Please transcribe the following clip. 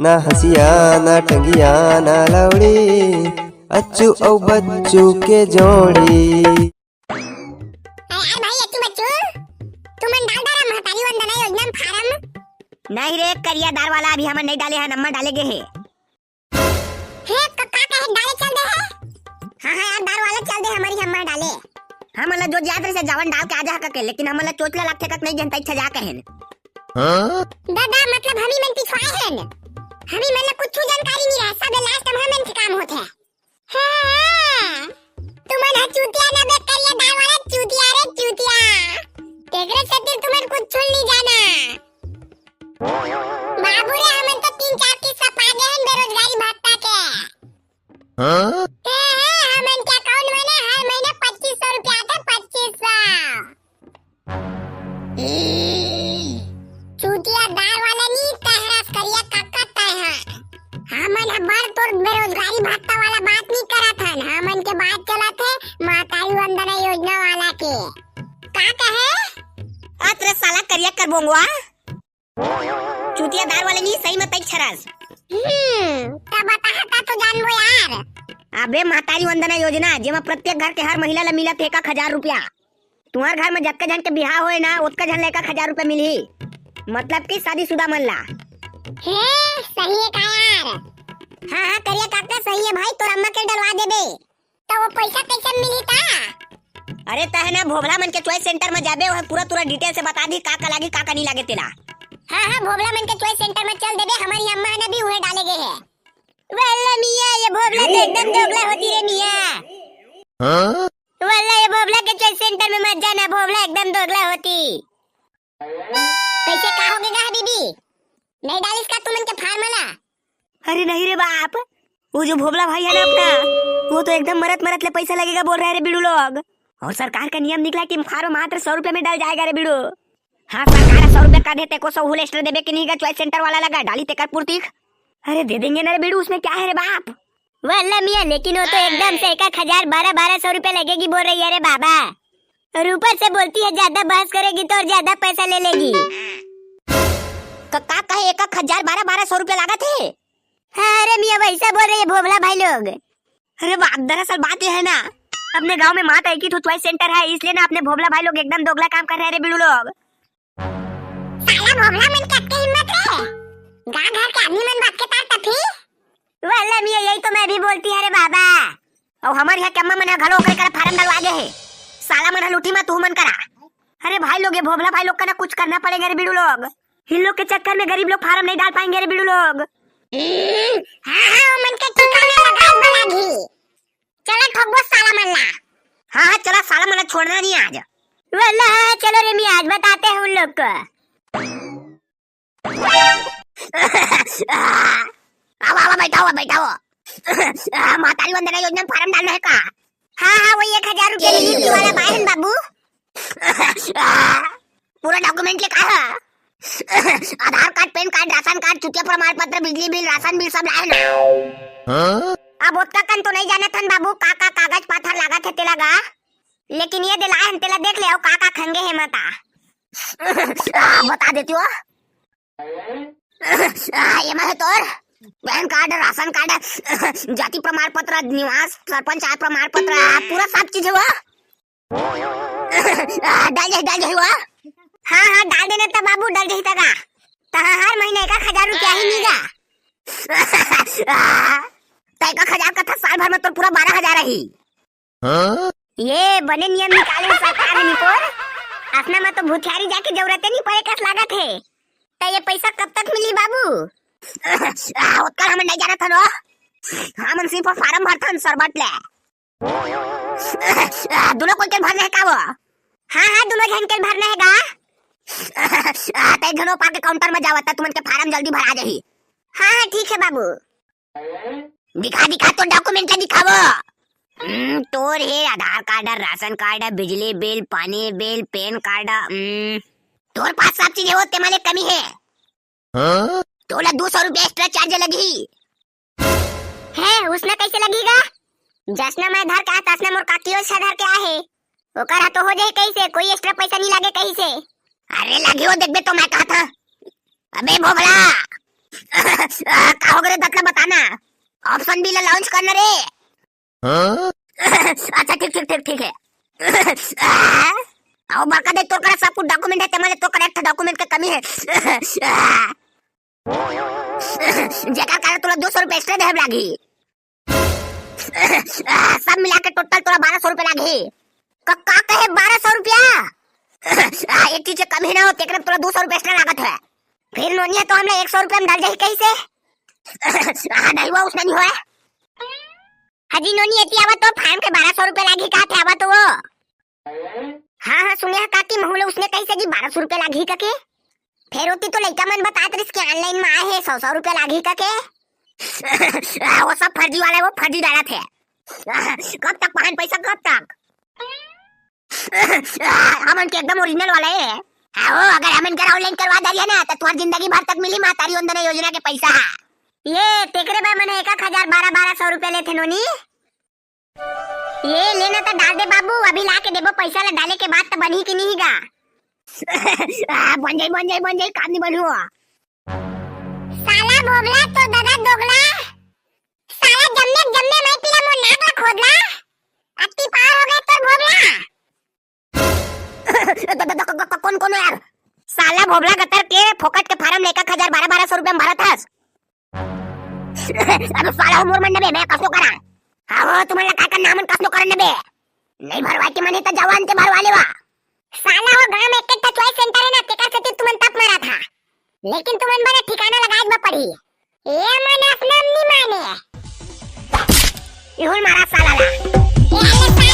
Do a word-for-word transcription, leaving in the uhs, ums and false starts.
ना हँसिया, ना टंगिया, ना लौड़ी, अच्छू अउ बच्चू के जोड़ी। अरे यार भाई, अच्छू बच्चू, तुमन डाल डारा महतारी वंदना योजना में फारम? नहीं रे करिया दार वाला, अभी हमन नहीं डाले हन, अम्मा डाले गे हे। हे, क-, का कहे डाले चल दे हे? हाँ, हाँ यार, दार वाला चल दे, हमरी अम्मा डाले। हमन ला जो जात रहिस जावन डाल के आ जा कके, लेकिन हमन ला चोचला लागथे कक नहीं जनता इच्छा जा कहेन। हाँ? दादा, मतलब हमी मन पिछवाए हन। हमी मन ला कुछ जानकारी नहीं रहे, सब last में हमन के काम होथे। हाँ, हाँ। तुमन ह चूतिया ना बे, करिया दार वाला चूतिया रे चूतिया। तेकरे सेती तुमन कुछ नहीं जाना। बाबू रे, हमन तो तीन चार किस्सा पा गे हन बेरोजगारी भत्ता के। हाँ? ए, ए, हमन के account में ना हर महीने पच्चीस सौ रुपया आथे, पच्चीस सौ। चूतिया दार वाला नी, तहरस करिया कक्का तय है। हमन ह बड़ तोर बेरोजगारी भत्ता वाला बात नी करत हन, हमन के बात चलत हे महतारी वंदना योजना वाला के। का कहे? अत रे साला करिया कर बोंगवा। चूतिया दार वाले नी, सही में तई छरस। हम्म, त बताहा का तो जानबो यार। अबे महतारी वंदना योजना, जेमा प्रत्येक घर के हर महिला ला मिलत एक एक हजार रुपया। तुहर घर में जतका झन के बिहाव होए ना, ओतका झन ला एक एक हजार रुपया मिलही। मतलब कि शादीशुदा मन ला। हे, सही है का यार? हाँ, हाँ, करिया काका, सही है भाई, तोर अम्मा के डलवा देबे। त वो पैसा कैसे मिली ता? अरे तहे ना भोभला मन के choice center में जाबे, वह पूरा तोरा detail से बता दी का का लागी का का नहीं लागे तेला। हाँ हाँ, भोभला मन के choice center में चल देबे, हमारी अम्मा ने भी उहे डाले गए है। वल्ला मिया, ये भोभला तो एकदम दोगला होती रे मिया। हाँ? वल्ला ये भोभला के choice center में मत जाना, भोभला एकदम दोगला होती। कैसे का हो गया है बीबी? नहीं डालिस का तुमन के फार्म ला? अरे नहीं रे बाप, वो जो भोभला भाई है ना अपना, वो तो एकदम मरत मरत ले पैसा लगेगा बोल रहा है रे बिड़ू लोग। और सरकार का नियम निकला कि फार्म मात्र सौ रुपया में डल जाएगा रे बिड़ू। हाँ सरकार सौ रुपया का देते को सौ हुलेस्टर देबे कि नहीं गा choice center वाला लगा डाली तेकर पूर्तिक। अरे दे देंगे ना रे बिड़ू, उसमें क्या है रे बाप। वल्ला मिया, लेकिन वो तो एकदम से एक एक हजार बारह बारह सौ रुपया लगेगी बोल रही है रे बाबा। और ऊपर से बोलती है ज्यादा बहस करेगी तो और ज्यादा पैसा ले लेगी। क-, का कहे एक एक हजार बारह बारह सौ रुपया लागत है? हाँ, अरे मिया वैसा बोल रही है भोभला भाई लोग। अरे बाप, दरअसल बात ये है ना, अपने गांव में मात्र एक ही ठो choice center है, इसलिए ना अपने भोभला भाई लोग एकदम दोगला काम कर रहे हैं रे बिड़ू लोग। साला भोभला मन के अतके हिम्मत रे, गांव घर के आदमी मन बात के तार तफी। वल्ला मिया यही तो मैं भी बोलती है रे बाबा। और हमारे यहाँ के अम्मा मन ह घलो ओकरे करा फार्म डलवा गे हे। साला मन ह लूटी मा तू मन करा। अरे भाई लोग, ये भोभला भाई लोग का ना कुछ करना पड़ेगा रे बिड़ू लोग। इन लोग के चक्कर में गरीब लोग फार्म नहीं डाल पाएंगे रे बिड़ू लोग। हाँ हाँ, मन के ठिकाने लगाए बना घी। चला ठोकबो साला मन ला। हाँ हाँ, चला साला मन ला छोड़ना नहीं आज। वल्ला हाँ, चलो रे मिया, आज बताते हैं उन लोग को। आओ आओ, बैठाओ बैठाओ। महतारी वंदना योजना में फार्म डालना है का? हाँ हाँ, वही एक हजार रुपया मिली वाला बाहन बाबू। पूरा document ले का है? Aadhaar card, PAN card, ration card, चुतिया प्रमाण पत्र, बिजली बिल, राशन बिल सब लाए ना। हाँ? अब ओतका कन तो नहीं जानत हन बाबू, का का कागज पाथर लागत है तेला गा। लेकिन ये दे लाए हन तेला देख ले, अउ का का खंगे है मता। आ, बता देती हो। आ, ये मैं है तोर पैन कार्ड, राशन कार्ड, जाति प्रमाण पत्र, निवास, सरपंच आय प्रमाण पत्र, आ, पूरा सब चीज है वो। आ, डाल जाही, डाल जाही वो। हाँ, हाँ, डाल देना त बाबू, डाल जाही तगा। तहाँ हर महीना एक एक हजार रुपया ही मिलेगा। आ, त एक एक हजार कथा साल भर में तोर पूरा बारह हजार ही। हाँ? ये बने नियम निकाले सरकार है निपोर। असना में तो भुथियारी जाके जरूरते नहीं पड़े कस लागत है। त ये पैसा कब तक मिली बाबू? आ, ओतका हमन नहीं जानत हन। हमन सिर्फ फार्म भरथन सरबट ले। आ, दोनों कोई के भरना है का वो? हाँ, हाँ, दोनों झन के भरना है गा। आ, तै घनो पाके काउंटर में जावत, तुमन के फार्म जल्दी भरा जाही। हाँ, हाँ, ठीक है बाबू। दिखा, दिखा, तो document ला दिखावो। हम्म, तोर हे आधार कार्ड, राशन कार्ड, बिजली बिल, पानी बिल, पैन कार्ड, हम्म, तोर पास सब चीज हे, वो ते माले कमी हे। हाँ? तोला दो सौ रुपया extra charge लगही। हे, उसने कैसे लगही गा? जसना मैं धर के आ, तसना मोर काकियो से धर के आ हे। ओकर हा तो हो जाही कैसे, कोई extra पैसा नहीं लागे कैसे? अरे लागी हो, देखबे तो मैं कहा था। अबे भोभला, का हो गे रे दतला, बताना। ऑप्शन बी ला लॉन्च करना रे। हाँ? अच्छा, ठीक, ठीक, ठीक, ठीक है। आओ बड़का दे, तोर करा सब कुछ डॉक्यूमेंट है, ते माने तोर करा एक ठो डॉक्यूमेंट के कमी है। जेकर कारण तोला दो सौ रुपया एक्स्ट्रा देहे लागही। सब मिला के टोटल तोला बारह सौ रुपया लागही। का, का कहे, बारह सौ रुपया? एक चीज से कम ही ना हो, तेकरे तोला दो सौ रुपया एक्स्ट्रा लागत है। फिर नोनिया तो हमला एक सौ रुपया में डाल जाही कैसे? नहीं, वो उसने नहीं होए। हजी नोनी, एती आवा तो, फार्म के बारह सौ रुपया लागही कहा थे, आवा तो वो। हाँ, हाँ, सुने हा काकी, महू ले उसने कही सजी बारह सौ रुपया लागही कके। फेर ओती तो लइका मन बतात रिस के ऑनलाइन में आए हे, सौ सौ रुपया लागही कके। वो सब फर्जी वाला है, वो फर्जी डाला थे। कब तक पहान पैसा, कब तक? हमन के एकदम ओरिजिनल वाला है। हाँ, वो अगर हमन के ऑनलाइन करवा डालिया ना, तो तुम्हार जिंदगी भर तक मिली मातारी वंदना योजना के पैसा। ये तेकरे बा मन एक एक हजार, बारह बारह सौ रुपया लेथे नोनी। ये लेना तो डाल दे बाबू, अभी ला के देबो पैसा, ला डाले के बाद तो बनही कि नहीं गा? आ, बन जाई, बन जाई, बन जाई, काम नहीं बनू। साला भोगला तो दादा दोगला, साला जम्मे जम्मे मैं पीला मोर नाक ला खोदला, अति पार हो गए तोर भोगला। द-, द-, द-, क-, क-, कौन, कौन है यार? साला भोबला गतर के फोकट के फार्म लेकर हजार बारह बारह सौ रुपया में भरत हस। अब साला हो मोर मन नबे, मैं कसो करा। हाँ हो, तुमन ला काय करना, हमन कसो करन नबे। नहीं भरवा के मने त जवान ते भरवा लेवा। साला हो गांव में एक एक ठो चॉइस सेंटर है ना, तेकर सेती तुमन तप मारा था। लेकिन तुमन बने ठिकाना लगाए बर पड़ी। ये मन अपना नहीं माने। इहुल मारा साला ला। ए, अरे साला